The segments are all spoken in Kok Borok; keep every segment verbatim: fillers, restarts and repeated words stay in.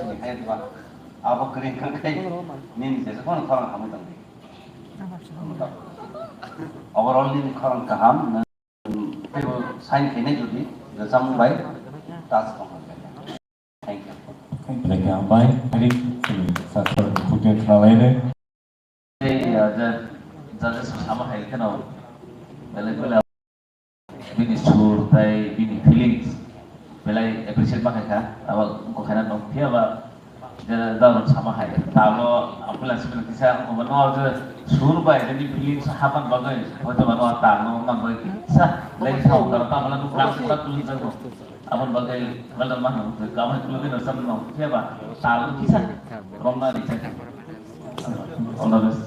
Hai ba, abo kwrwi wngkha khe nini jesa phano khorang hamwi tongdi. Overall nini khorang kaham, nwng teibo sign khainai jodi rwchapmung bai touch tongkha khe. Thank you. Belai khe hambai, hari chini sasro khukhe khnalainai. Tei, uh, judge, judges sama hai kheno belai belai bini sur tei bini feelings belai appreciate ma khaikha. Abo wngkha khaina tong phiya ba je daron sama hai talo ambulance bini kisa wngkha no je sur bai bini feelings hapan bagwi hoito ba no talo man bai sa lai sa ungkar ta mala tu klang ta tu jago. Aboni bagwi welcome ma hwnwi khe, aboni bagwi no sam no, phiya ba, tal kisa romna rijak. All the best.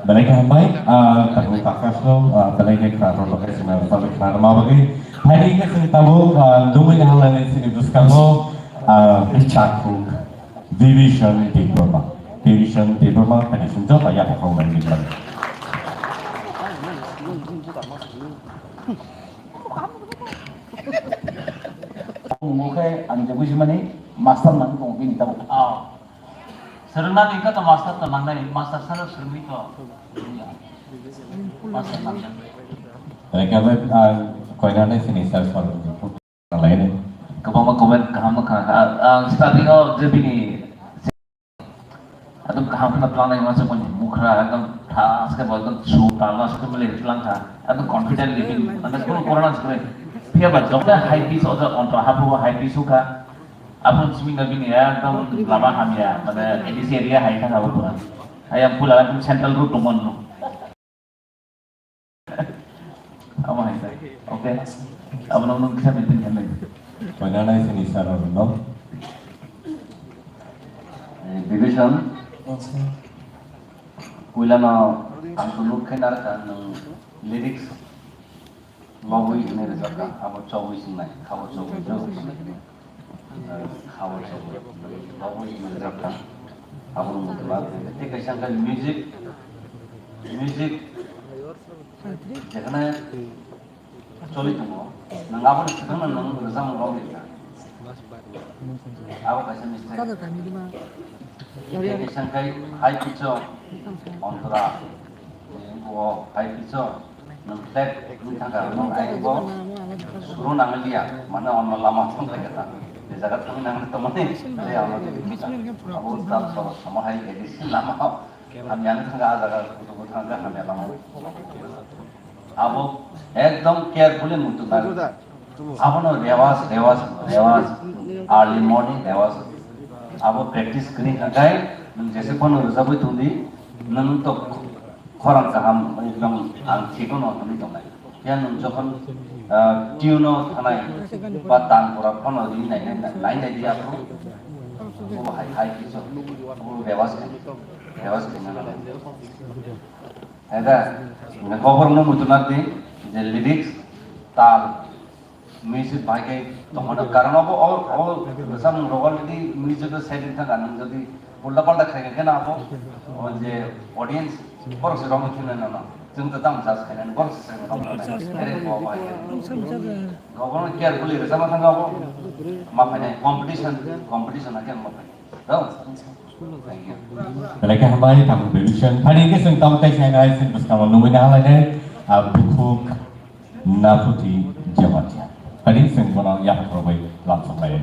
Belai khe hambai, ah, tabuk Akash no, ah, belai khe khna rw bagwi, sini rw bagwi, khna rwma bagwi. Phaidi khe chwng tabuk, ah, Dumui ni halai ni sini bwskango, ah, Chakhuk Division Debbarma. Division Debbarma, phaidi chwng joto yapha khong nang di. Omo khe ang je bujimani master nang tong bini tabuk. Oh. Swrwngna ni khe to master to nangnai, master sano swrwngni to. Master nangnai. Rekabe, ah, koinani sini sir sir. Laini. Kwbangma comment kaham no kha. Ah, ah, starting o je bini Ekdom kaham khe planai masa mani mukra ekdom thas khe bo ekdom su talna se mele langkha ekdom confidently bini mane kono corona se phiya ba jokta high pitch oja onto hapu high pitch sukha apun simi na bini ekdom lama hamya mane A D C area hai kha abo pura ayam pula ekdom central road tongmon no. Amo hai sai. Okay. Abo nang nang kisa maintain khamai. Koina nai sini sir no. Eh, Bibhishan. Puila no ang to nuk khe narwkha nang lyrics lobwi hinwi rwjakha. Abo chobwi singnai, khabo chobwi jo. Khawal chobwi, chobwi hinwi rwjakha. Aboni motoma tei kaisa khe music, music jekhane choli tongo, nwng aboni kwthangno nwng rwchapmung rok rikha. Abo kaisa mistake. Tei kaisa khe high pitch o ontora, bo high pitch o Nwng flat wng thangkha, nwng aibo suru nang liya, mane ono lama thang kha kha. Ni jaga thang nang tongmani, tei ono tei thangkha. Abo tal soro samo hai A D C lama, hamya wng thangkha, ah jaga kutubu thangkha, hamya lama. Abo ekdom carefully muitu nang. Abono rewas, rewas, rewas, early morning rewas. Abo practice kwrwi kha khe, nwng jese phano rwjagwi tongdi, nwng to khorang kaham, ekdom ang thikno hwnwi tongnai. Phiya nwng jokhon, ah, tune-o thanai, ba tan pura phano ri nai, nai, nai, nai di aphuru, bo hai, hai kisu, bo rewas khe, rewas khe nang. Eda, nokho borokno muchunardi je lyrics, tal, music bahai khe tongmano. Karon obo, o, o, bwsakmung rogo already music o setting thangkha, nwng jodi ulta palta khaikha khe na abo, o je audience, borok se romwi thwinai nono. Chwng to tamo judge khainani, borok se romwi thwinai. Ere bo bahai khe. Obono carefully rwchapma thangkha obo. Ma phainai competition, competition hakhe ma phainai. Belai khe hambai, tabuk bebiswng. Phani hwnkhe chwng tamo tei sainai, chwng bwskango nugwi nahalainai, ah, bukhuk Naphuti Jamatia. Phani chwng bono yapha khorokbai lamsoknai.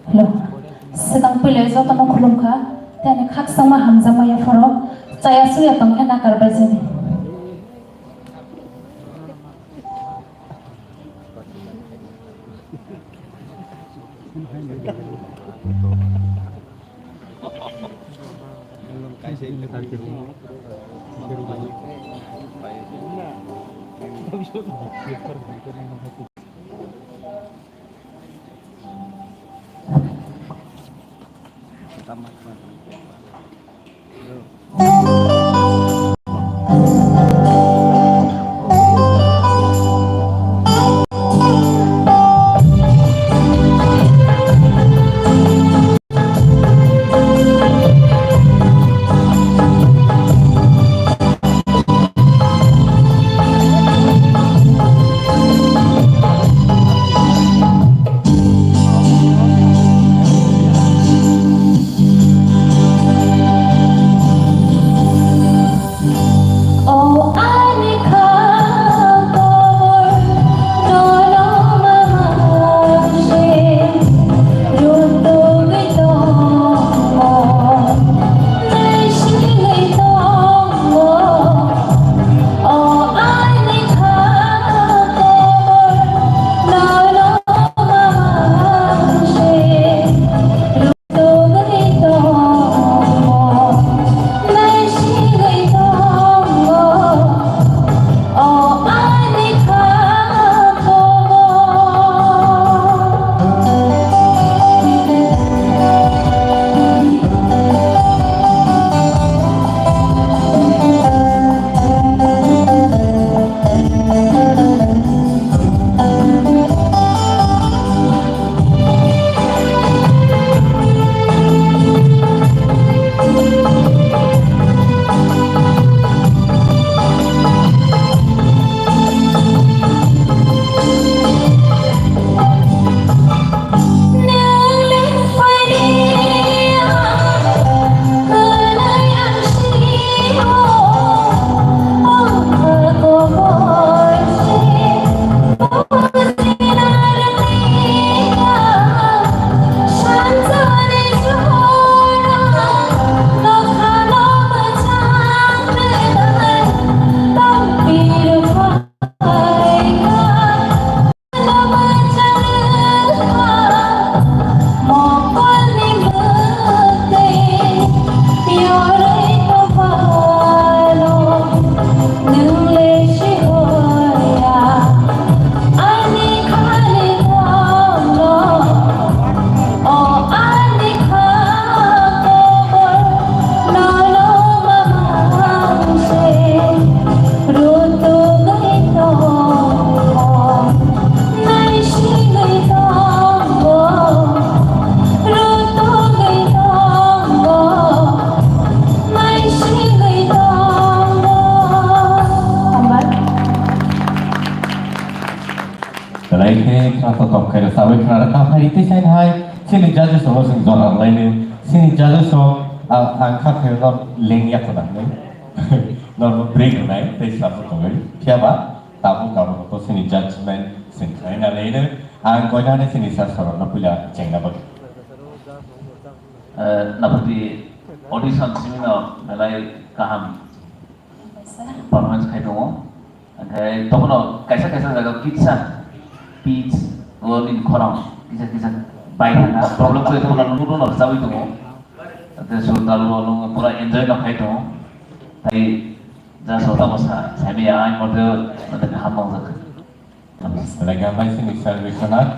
Hello. Swkang puila jotono khulumkha. Tei ani khakchangma hamjakma yaphoro chaya suya tongkhe nakar baijani. Khe khna to tok khe sawi khna kha phai tei sai hai chini judges rok sing jora laini chini judges rok ang kha khe no leng ya khna ni no break nai tei sa to tok phiya ba tabuk tabuk to chini judgment sing khai na lei ang koina ni chini sa sorok no puila chengna bagwi. Eh, Naphuti audition simi no belai kaham performance khai tongo. Hingke tobono kaisa kaisa jaga kitsa pitch o nini khorang kisa kisa bai thangkha problem khe tobono nudo no rwchapwi tongo. Hingke sundal o nung pura enjoy no khai tongo. Tai ja sota bwsa saimaya ang mote mote kaham mangjak. Belai khe hambai sini Sir Biswanath,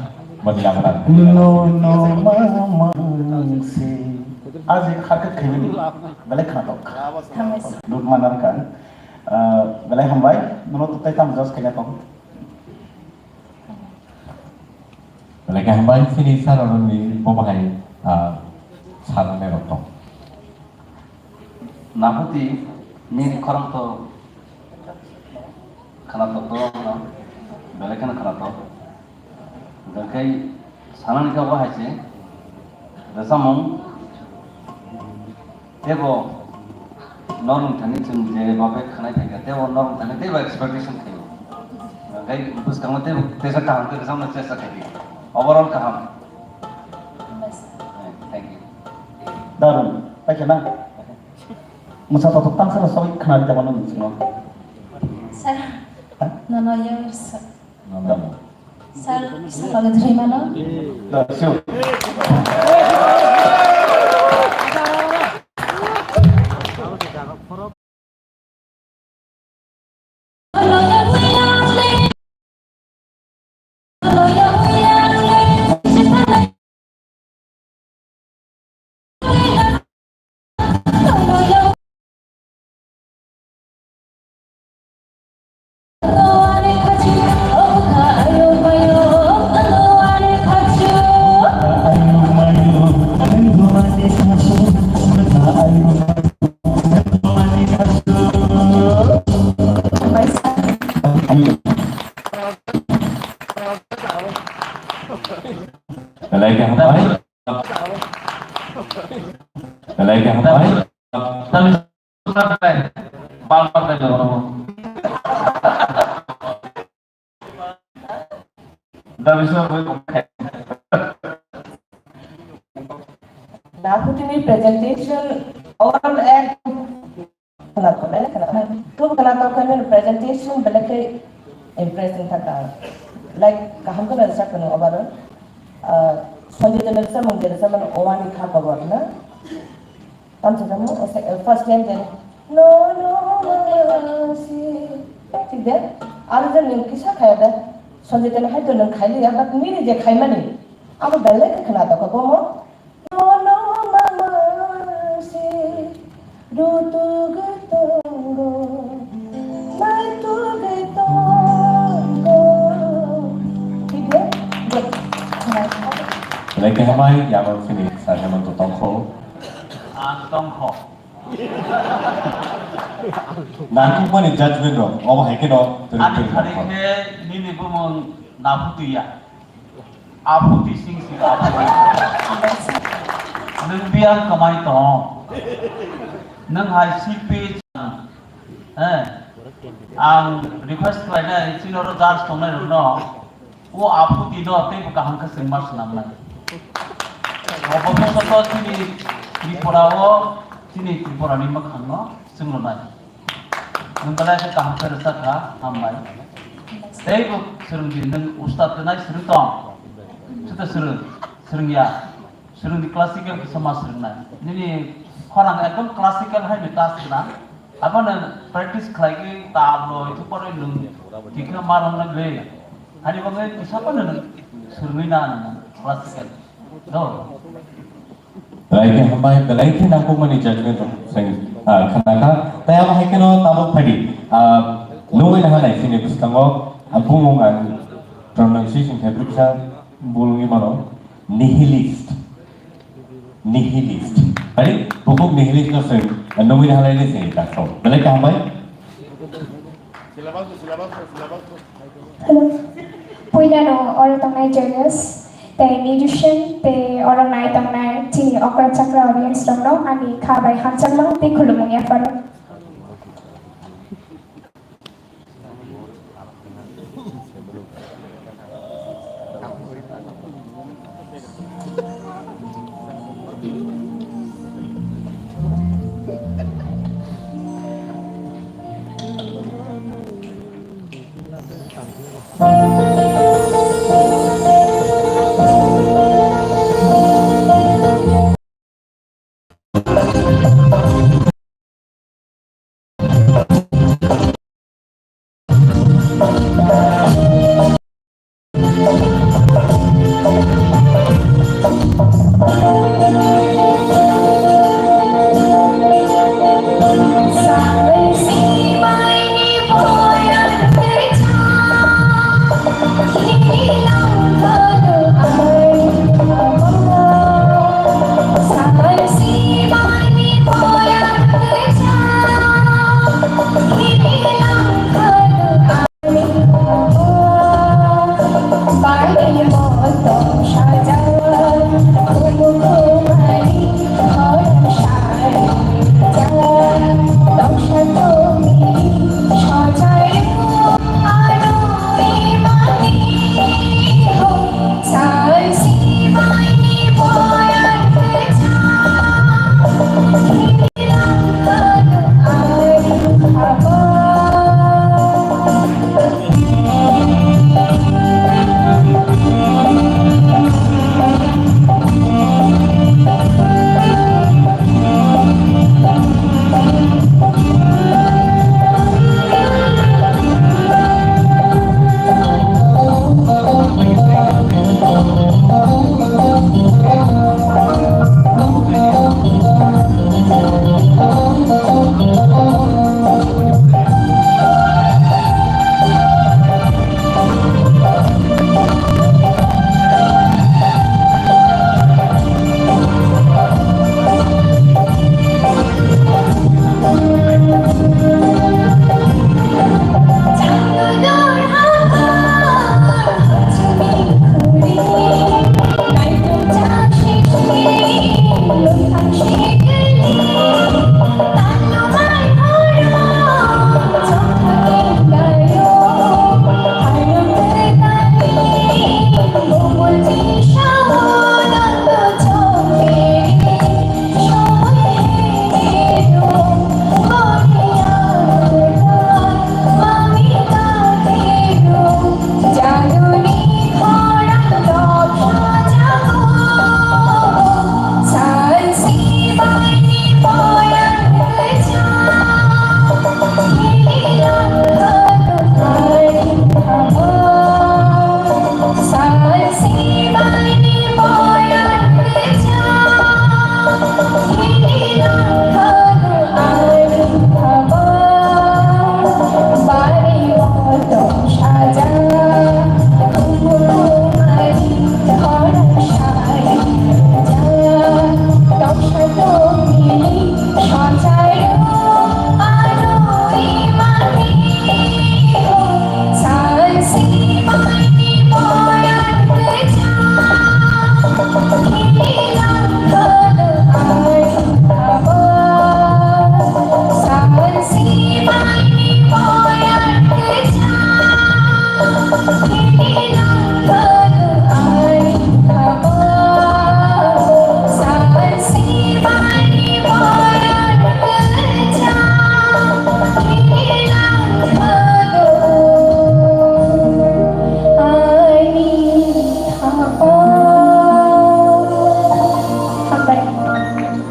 boni laboran. No, no, mama, si. Aji kharkhe khaimani, belai khnatok. Hambai. Nuk manam kan. Ah, belai hambai, nono tutai tam jos khaina tong. Belai khe hambai sini Sir Arun ni bo bahai, ah, salnai rok tong. Naphuti nini khorang to khana to to no belai kheno khana to. Hingke sanani khe bo hai se rwchapmung tebo norong thani chwng je babe khanai thangkha tebo norong thani tebo expectation khaio. Hingke bwskango tebo teisa kaham khe rwchapna chesta khaidi. Overall kaham. Thank you. Darung, paikha na? Mwsa totok tangsa no sogwi khna rida mano nung chwngno. Sir, ha? Nono yo sir. Nono. Sir, sir, bagwi thwi mano? Da, sure. Belai khe hambai. Belai khe hambai. Naphuti ni presentation overall ek khwnatok, belai khwnatok. Khub khwnatok khe nini presentation belai khe impress wngkha ta. Like, kaham khe belai sa khwno overall. Ah, Sanjay Dol rwchapmung je rwchapmani Owani Kha Kobor na? Tamsa jamo, o se, first line je, "No, no, mama, si." Thik de? Aro je nwng kisa khaya de. Sanjay Dol hai to nwng khailiya, but nini je khaimani, abo belai khe khwnatok kha, bomo. Nono mama se rutugwi tongo, naitugwi tongo. Thik de? Good. Belai khe hambai, yabo sini sa Hemant tongkho. Ang tongkho. Nangkukmani judgment rok, obo hai kheno twrwk twrwk nangkho. Ani thani khe nini bumung Naphuti ya. Aphuti sing sing aphuti. Nwng biyang kwmai tong. Nwng hai C P H, eh, ang request khlainai chini oro judge tongnai rokno, o aphuti no teibo kaham khe chwngma swnamnai. O bobishoto chini Tripura o, chini Tripura ni mwkhang no chwng rwnai. Nwng belai khe kaham khe rwchap kha, hambai. Teibo swrwng di, nwng ustad rwnai swrwng tong. Chuto swrwng, swrwng ya. Swrwng di classical kisa ma swrwng nai. Nini khorang ekdom classical hai ni class gwnang. Abono practice khlai khe tablo, ithu pore nwng thik khe ma rwng nai le. Hani bagwi kisa phano nwng swrwngwi na nwng classical. Do. Belai khe hambai, belai khe nangkukmani judgment rok seng, ah, khna kha. Tai abo hai kheno tabuk phaidi. Ah, nugwi naha nai chini bwskango, ah, bumung ang pronunciation khe briksa bulungwi mano. Nihilist. Nihilist. Ari, bukuk nihilist no seng, ah, nugwi naha nai chini bwskango. Belai khe hambai. Hello. Puilano oro tongnai judges tei musician tei oro nai tongnai chini okra chakra audience rokno ani kha bai hamjakma tei khulumung yapharo.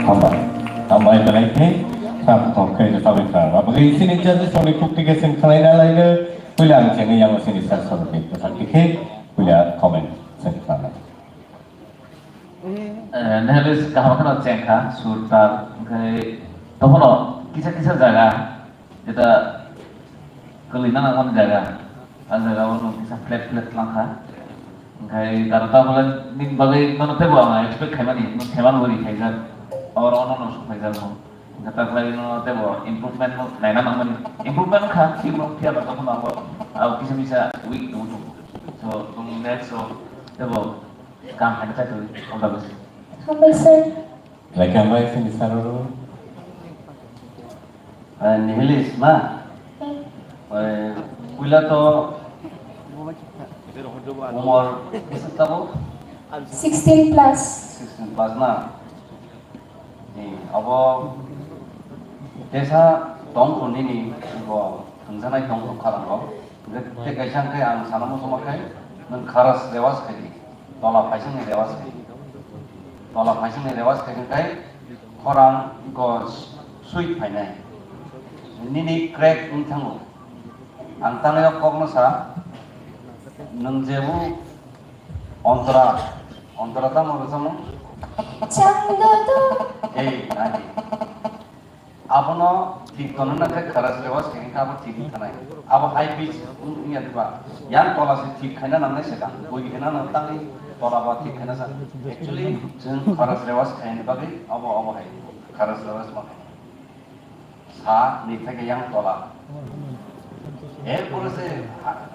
Hambai. Hambai belai khe, sa kuthok khe rwchapwi kha. Abagwi chini judges rokni kukti khe chwng khwlaina laino, puila ang chengwi yango chini sir sir ni bwsakti khe, puila comment chwng khlana. Eh, nahale kaham kheno chengkha, sur tar, hwnkhe tokhono kisa kisa jaga, jeta kwlwina nangmani jaga, a jaga o nwng kisa flat flat twlangkha. Hwnkhe garo ta bole nini bagwi nono teibo ang expect khaimani, nwng themani bo ri khaijak, oro ono no sok khaijak no. Hwnkhe ta khlai no teibo improvement no naina nangmani. Improvement kha, thik no phiya no tokhono abo, abo kisa misa weak tongwi tongo. Bo, bo next o, tebo, kam hai kha twi, all the best. Hambai sir. Like hambai sini saroro. Eh, nihilis na? Hmm. Eh, puila to umor kisa tabo? Sixteen plus. Sixteen plus na? Ni, abo tesa tongkho nini bo thwngjaknai tongkho kharango. Hwnkhe tei kaisa hwnkhe ang sana muchungma khai, nwng kharas rewas khai di, tola phaisingni rewas khai di. Tola phaisingni rewas khai hwnkhe khorang go sweet phainai. Nini crack wng thango. Ang tanai o kokno sa, nwng jebu Ontora, ontora tamo rwchapmung? Chang do do. Ei, nai. Abono thik tonwi na khe kharas rewas khe abo thik wng thanai. Abo high pitch wng ya diba? Yang tola se thik khaina nangnai se kang. Bui khaina nang tangwi tola ba thik khaina sa. Actually, chwng kharas rewas khaini bagwi abo, abo hai kharas rewas ma khaini. Sa ni theke yang tola. Er pore se, ha,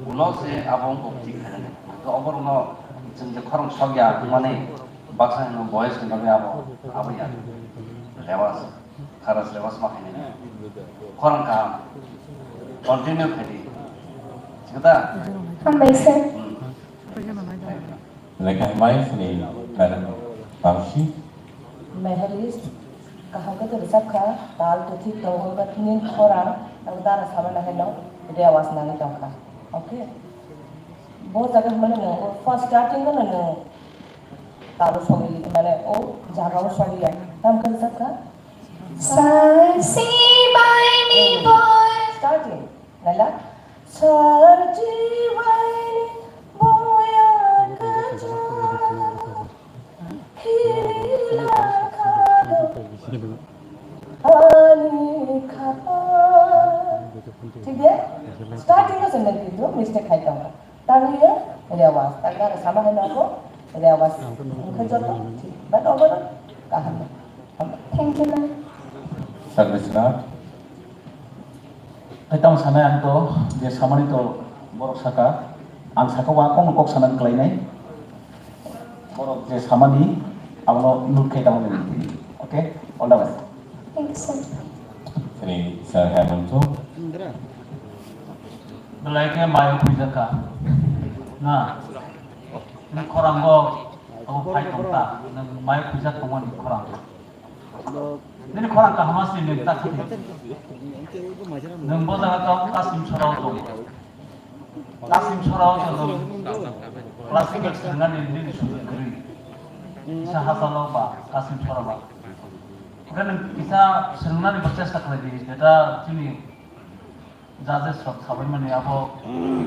ulo se abo wngkok thik khainani. To oborokno chwng je khorang sokya wngmani baksa hino boyes ni bagwi abo, abo ya. Rewas, kharas rewas ma khainani. Khorang kaham. Continue khaidi. Thik da? Hambai sir. Hmm. Lekha bai sini madam Bangsi. Mehalis, kaham khe to rwchap kha, tal to thik tongo, but nini khorang ang dara sama na heno rewas nangwi tong kha. Okay? Bo jaga hwnmano nwng, o first starting no nwng talo sogwi, mane o jaga o sogwi ya. Tam khe rwchap kha? Sar si bai ni boy. Starting. Naila? Sarchi waini boya kacha, khiri la khado ani khapa. Thik de? Starting o se nang kintu mistake khai tong. Tangwi rewas, tangwi aro sama hai nogo rewas. Wngkha joto thik. But obono kaham. Thank you, ma'am. Service na. Hai tamo sanai ang to, je samani to borok saka, ang saka wa kok kok sanani kelainai. Borok je samani, abono note khai tamo nini. Okay, all the best. Thank you, sir. Sini, sir, hai mantu. Belai khe mayo khuijaka. Na, nini khorang bo, abo phai tongta, nang mayo khuijak tongmani khorang. Nini khorang kaham si nwng ta khati. Nwng bo jaga tong Kasim Sora o tong. Kasim Sora o tong. Classical swngnani nini sujud kwrwi. Kisa hachalo ba Kasim Sora ba. Oke nwng kisa swngnani bo chesta khlai di, jeta chini judges rok sabai mani abo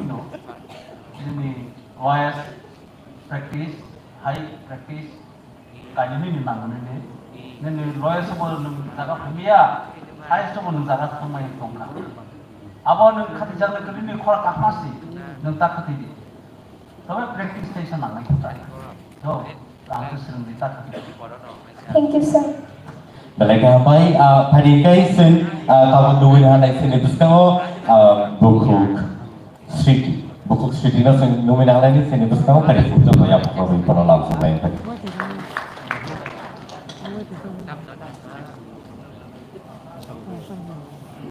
no. Chini voice practice, high practice. Kainwi ni nangmani ni. Nini lowest bo nwng jaga phumya, highest bo nwng jaga thangmani tongkha. Abo nwng khatijaknai kwrwini khora kahma si, nwng ta khati di. Tobe practice tei sa nangnai kho tai. To, ang to swrwng di ta khati di. Thank you, sir. Belai kha bai, ah, phani kai sing, ah, tabuk nugwi hanai sini bwskango, ah, bukhuk. Sriti, bukhuk Sriti no chwng nugwi nanglaini, chini bwskango kari phuru joto yapharwi bono lam swnglai wngkha.